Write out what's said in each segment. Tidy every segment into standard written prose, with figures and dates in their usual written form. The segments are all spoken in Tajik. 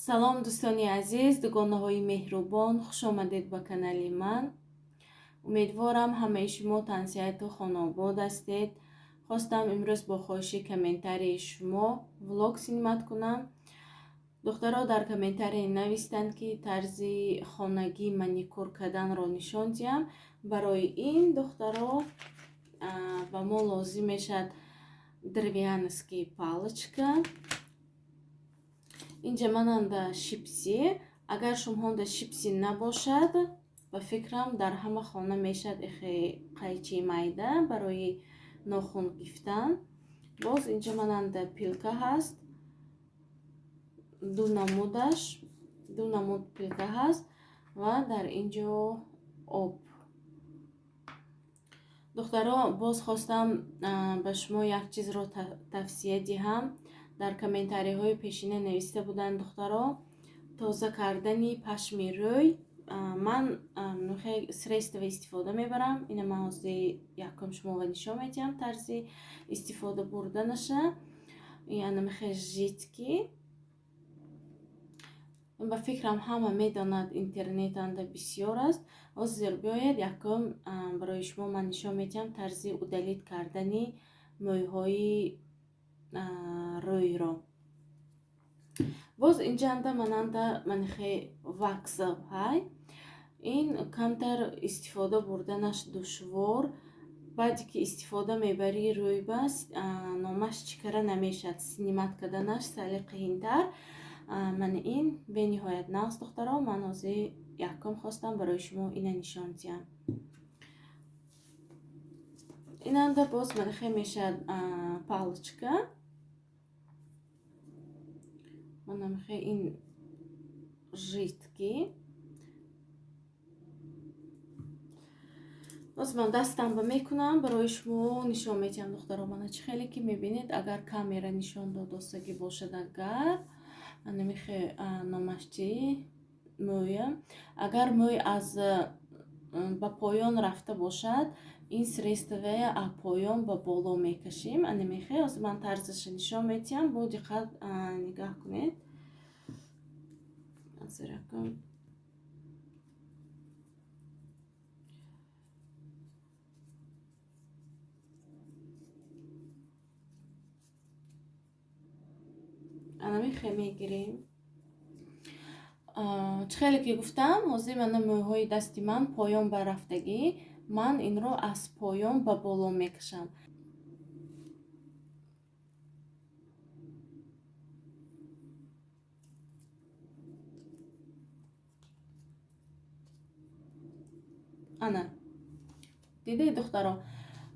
Салом, дӯстони азиз, дугонаҳои меҳрубон, хуш омадед ба канали ман. Умедворам, ҳамаи шумо тансиҳату хонаобод ҳастед. Хостам имрӯз бо хоҳиши комментарии шумо влог снимать кунам. Духтаро дар комментария навистанд, ки тарзи хонагӣ маникюр карданро нишон диҳам. Барои ин, духтаро, ба мо лозим мешавад деревянский палочка. Инҷа мананда щипцы. Агар шумоҳонда щипцы набошад, ба фикрам, дар ҳама хона мешавад эхе қайчии майда барои нохун гифтан. Боз инҷа мананда пилка ҳаст, ду намудаш, ду намуд пилка ҳаст ва дар инҷо об. Духтаро, боз хостам ба шумо як чизро тавсия диҳам. Дар комментариҳои пешина нависта буданд, духтаро, тоза кардани пашми рӯй. Ман средство истифода мебарам. Ина ман ҳозир якум шуморо нишон медиҳам тарзи истифода бурданаша. Анамихе жидкий, ба фикрам, ҳама медонад, интернетанда бисёр аст. Ҳозир биёед, якум барои шумо ман нишон медиҳам тарзи удалить кардани мӯйҳои рӯйро. Боз инҷанда мананда манихе вакс ҳай. Ин камтар истифода бурданаш душвор. Баъде ки истифода мебарӣ, рӯйба номаш чӣ кара намешавад, снимать карданаш сали қиинтар. Мана ин бениҳоят нағз, духтаро. Ман ҳозир якум хостам барои шумо ина нишон диҳам. Инанда боз манихе мешавад палочка, манамихе ин жидкий. Боз ман дастамба мекунам, барои шумо нишон медиҳам. Духтаро, мана чӣ хеле ки мебинед, агар камера нишон додостагӣ бошад, агар анамихе номаш чӣ, мӯя, агар мӯй аз ба поён рафта бошад, ин средствоя аз поён ба боло мекашем. Анамихе ҳозир ман тарзаша нишон медиҳам, бо диққат нигаҳ кунед. Ҳозир якум анамихе мегирем. Чӣ хеле ки гуфтам, ҳозир мана мӯйҳои дасти ман поён ба рафтагӣ, ман инро аз поён ба боло мекашам. Ана дидед, духтаро,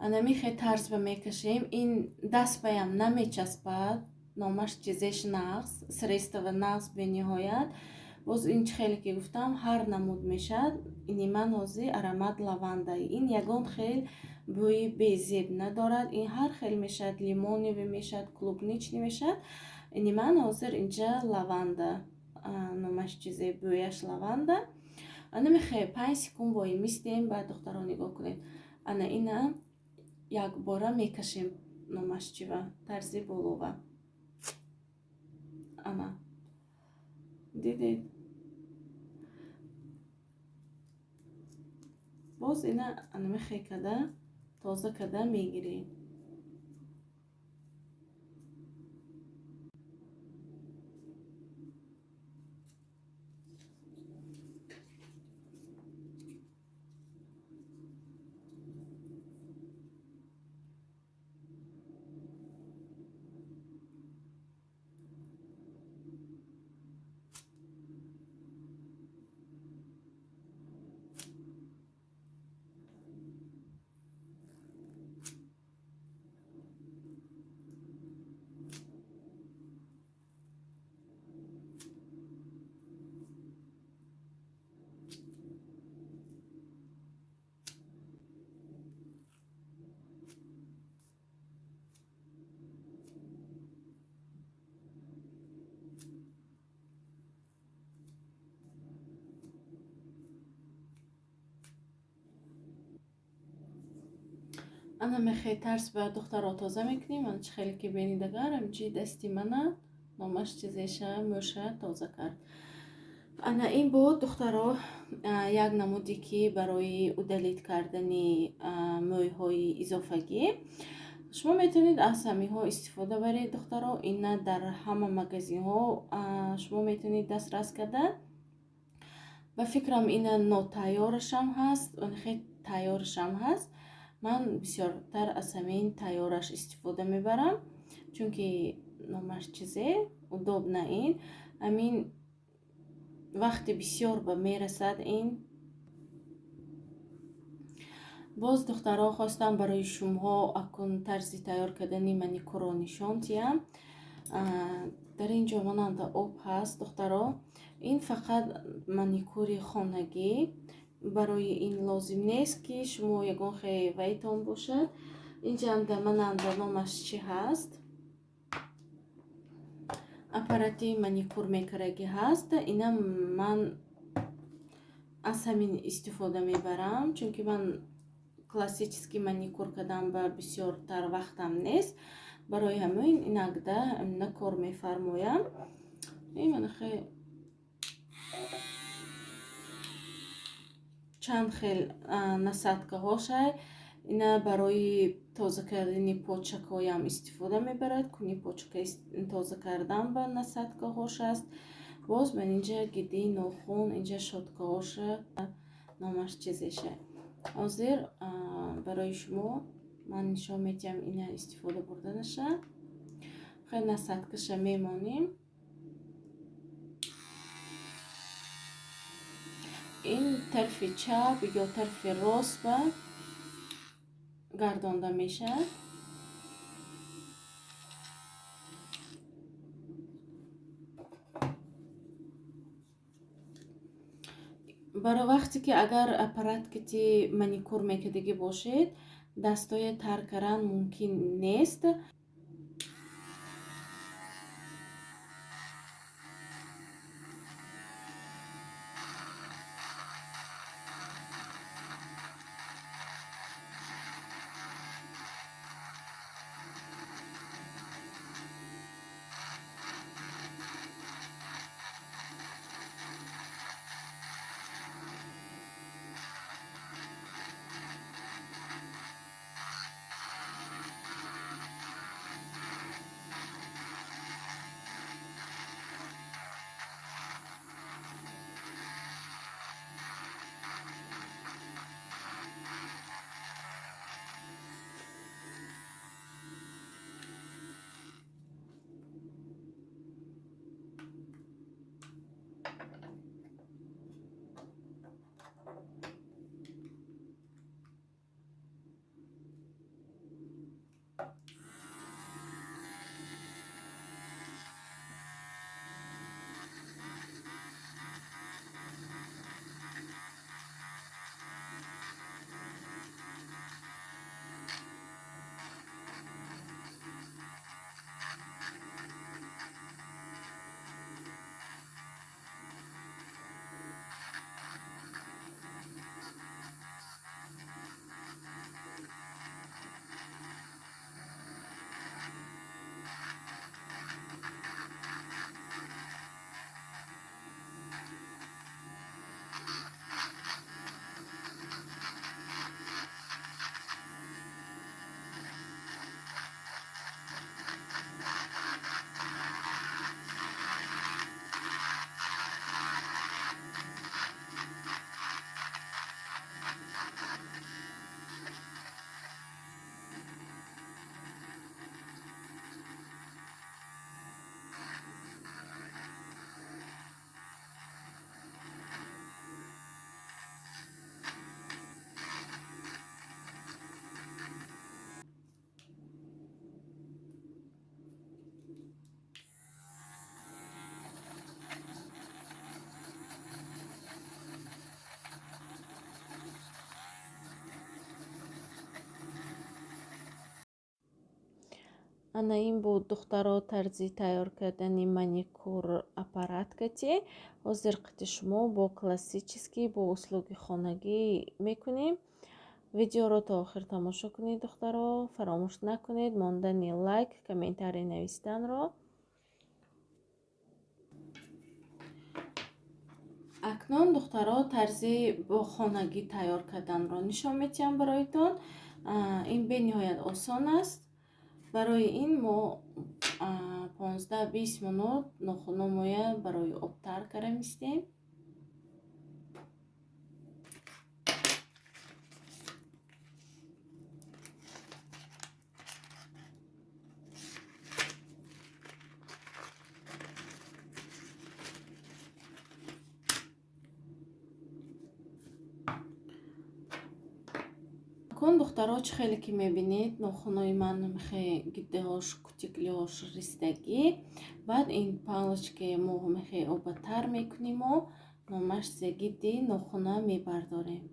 анамихе тарзба мекашем. Ин дастбаям намечаспад, номаш чизеш нағз, средства нағз бениҳоят. Боз ин чӣ хеле ки гуфтам, ҳар намуд мешавад. Ини ман ҳозир аромат лаванда. Ин ягон хел бӯи безеб надорад. Ин ҳар хел мешавад, лимонный мешавад, клубничный мешавад. Ини ман ҳозир инҷа лаванда, номаш чизе, бӯяш лаванда. Анамихе 5 секунд бои мистем. Баъд, духтаро, нигоҳ кунед, ана ина якбора мекашем, номаш чива, тарзи болова. Ана дидед, боз ина анамихе када тоза када мегирем. Ана мехе тарс ба, духтаро, тоза мекунем. Ана чӣ хеле ки бинед, агар ҳамҷи дасти мана Номаш чизеша мӯша тоза кард. Ана ин буд, духтаро, як намуде ки барои удалить кардани мӯйҳои изофагӣ. Шумо метавонед аз ҳаминҳо истифода баред, духтаро. Ина дар ҳама магазинҳо шумо метавонед дастрас карда. Ба фикрам, ина нотайёрашам ҳаст, хел тайёрашам ҳаст. Ман бисёртар аз ҳамин тайёраш истифода мебарам, чунки номаш чизе удобно. Ин ҳамин вақти бисёр ба мерасад. Ин боз, духтаро, хостам барои шумоҳо акун тарзи тайёр кардани маникюрро нишон диҳам. Дар ин ҷо монанда об ҳаст, духтаро. Ин фақат маникюри хонагӣ, барои ин лозим нест, ки шумо ягон хе вайтон бошад. Инҷанда мананда номаш чӣ ҳаст, аппарати маникюр мекарагӣ ҳаст. Ина ман аз ҳамин истифода мебарам, чунки ман классический маникюр кардан ба бисёртар вақтам нест. Барои ҳамин инагда ина кор мефармоям. Ин чанд хел насадкаҳошай. Ина барои тоза кардани почакҳоям истифода мебарад. Куни почака тоза кардан ба насадкаҳош аст. Боз ман инҷа гиди нохун, инҷа щёткаҳоша, номаш чизеша. Ҳозир барои шумо ман нишон медиҳам ина истифода бурданаша. Хел насадкаша мемонем. Ин тарафи чап ё тарафи рост ба гардонда мешавад. Барои вақте ки агар аппарат кити маникюр мекардагӣ бошед, дастҳоя тар кардан мумкин нест. Ана ин буд, духтаро, тарзи тайёр кардани маникюр аппарат кати. Ҳозир қити шумо бо классический, бо услуби хонагӣ мекунем. Видеоро то охир тамошо кунед, духтаро. Фаромӯш накунед мондани лайк, комментарий навистанро. Акнун, духтаро, тарзи бо хонагӣ тайёр карданро нишон медиҳам бароятон. Ин бениҳоят осон аст. Барои ин мо 15-20 минут нохуномоя барои обтар карда мистем. Кун, духтаро, чӣ хеле ки мебинед, нохунои ман мехе гиддаҳош, кутиклиҳош ристагӣ. Баъд ин палочкаи мо мехе оба тар мекуниму номаш зе гидди нохуна мебардорем.